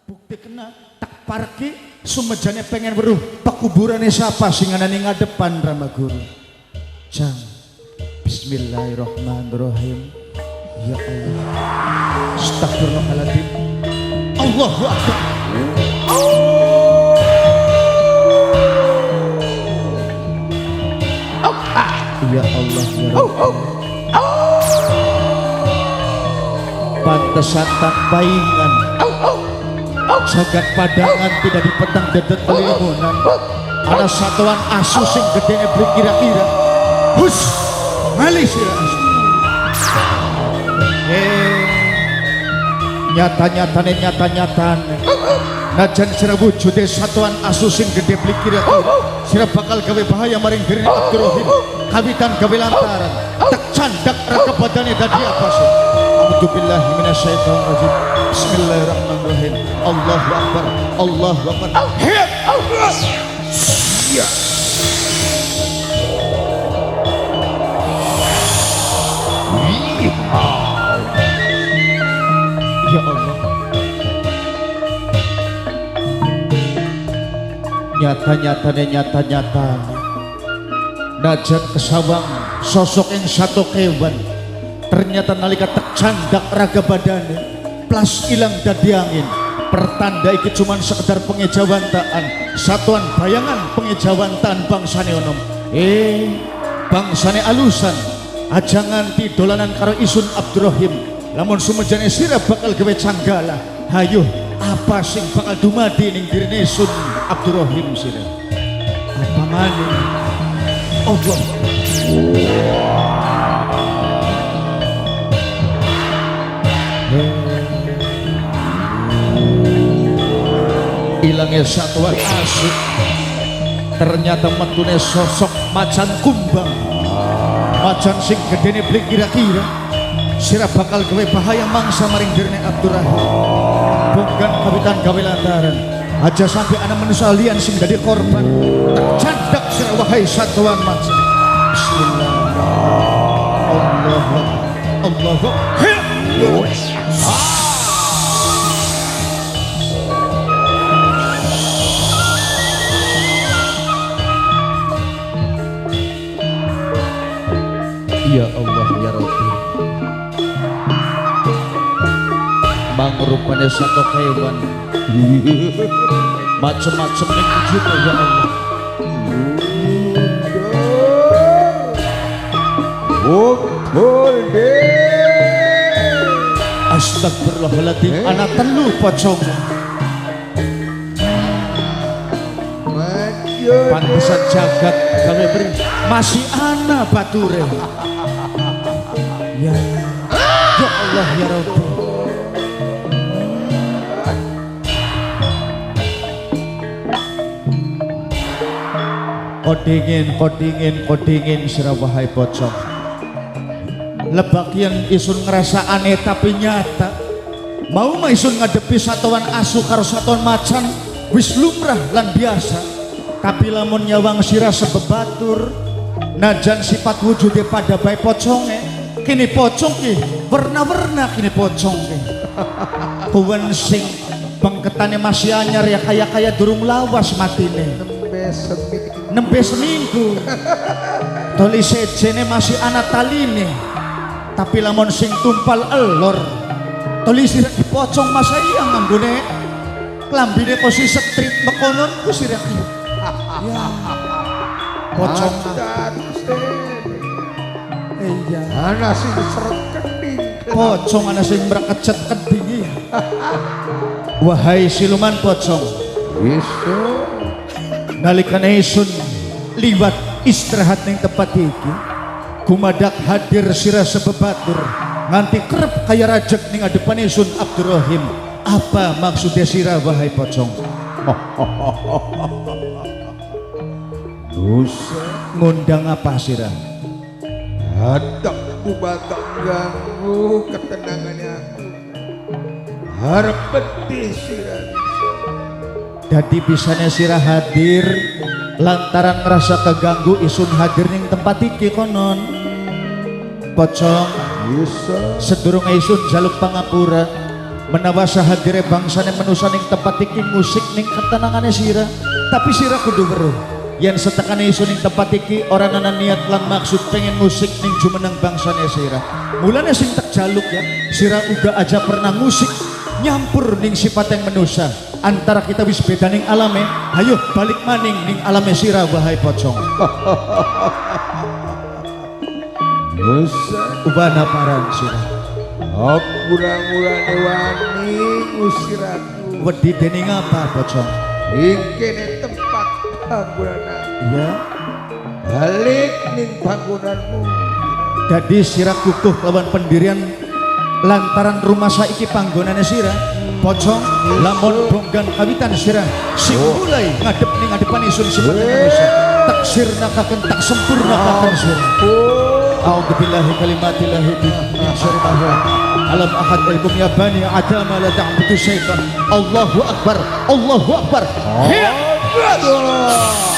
Bukti kena tak parki sumejane pengen weruh pekuburane siapa sing ana ning ngadepan Rama Guru. Jang. Bismillahirrahmanirrahim. Ya Allah. Astagfirullahaladzim. Allahu Akbar. Ya Allah ya Rabbi. Pantesan tanpaingan. Jagat padangan tidak dipetang dedet pelimunan. Ana satuan asu sing gedene beli kira-kira. Hus, ngalih sira asu. Nyata-nyatane nyata-nyatane. Najan sira wujude satuan asu sing gede beli kira-kira. Sira bakal gawe bahaya maring dirine Abdurrahim. Kawitan gawe lantaran. Tak candak raga badane dadi apa sih? A'udzubillahi minasyaitonirrajim. Bismillahirrahmanirrahim. Allahu Akbar. Allahu Akbar. Ya. Ya Allah. Nyata-nyatane nyata-nyatane. Najan kesawang sosok yang satu kewan. Ternyata nalika tercandak raga badane plas ilang dadi angin. Pertanda iki cuman sekedar pengejawantaan, satuan bayangan pengejawantaan bangsane onom. Bangsane alusan. Aja nganti dolanan karo isun Abdurrahim. Lamun sumejane sira bakal gawe canggala. Hayuh, apa sing bakal dumadi ning dirine isun Abdurrahim sira? Apa maning? Allah. Ilangnya satuan asu. Ternyata metune sosok macan kumbang. Macan sing gedene beli kira-kira. Sira bakal gawe bahaya mangsa maring dirine Abdurrahim. Bukan kawitan gawe lantaran. Aja sampai ana manusia liyan sing dadi korban. Tercandak sira wahai satuan macan. Bismillahirrahmanirrahim. Allahu Allahu Ya Allah ya Rabbi. Mangrupane satu kewan. Macem-macem ning wujud ya Allah. Astagfirullahaladzim, anak telu pocong. Pantesan jagat gawe beri masih ana bature. Ya, ya Allah ya Rabbi. Kodingin, kodingin, kodingin sira wahai pocong. Lebakian isun ngerasa aneh tapi nyata. Mau mah isun ngadepi satuan asu karo satuan macan wis lumrah lan biasa. Tapi lamun nyawang sira sebebatur najan sifat wujude pada bae poconge, kini pocong ki warna-warna kini pocong ki. Kuwen sing bengketane masih anyar ya kaya-kaya durung lawas matine. Nembe seminggu. Toli sejene masih ana taline. Tapi lamun sing tumpal elor toli sira dipocong masa iya nganggone klambine kosi street mekonon ku sira ki. Ya. Pocong iya. Ana sing seret kening. Pocong ana sing mrekecet kening iya. Wahai siluman pocong. Iso. Nalikane isun liwat istirahat ning tempat iki, gumadak hadir sira sebebatur nganti kerep kaya rajek ning adepane isun Abdurrahim. Apa maksudnya sira wahai pocong? Dosa ngundang apa sira? Hadak kubatak ganggu ketenangannya aku. Harap pedih sira. Dadi bisanya sira hadir lantaran ngerasa keganggu isun hadir ning tempat iki konon. Pocong Bisa sedurunge isun jaluk pangapura. Menawa sahadire bangsane manusa ning tempat iki ngusik ning ketenangane sira, tapi sira kudu weruh. Yen setekane isun ning tempat iki ora ana niat lan maksud pengen ngusik ning jumeneng bangsane sira. Mulane sing tak jaluk ya, sira uga aja pernah ngusik nyampur ning sifat yang menusa. Antara kita wis beda ning alame, ayo balik maning ning alame sira wahai pocong. Nusa Ubana paran sira. Murang-murane wani ngusir aku. Wedi dening apa pocong? Ing kene tempat panggonan aku. Iya. Balik ning panggonanmu. Dadi sira kukuh lawan pendirian lantaran rumah saiki panggonane sira. Pocong lamun bonggan kawitan sira sing mulai ngadep ning ngadepan isun sifat manusia. Tak sirnakaken tak sempurnakaken sira. A'udzubillahi kalimatillahi min syarri ma khalaq. Alam ahad ilkum ya bani adama la ta'budu syaitan. Allahu akbar. Allahu akbar. Hiya. Aduh.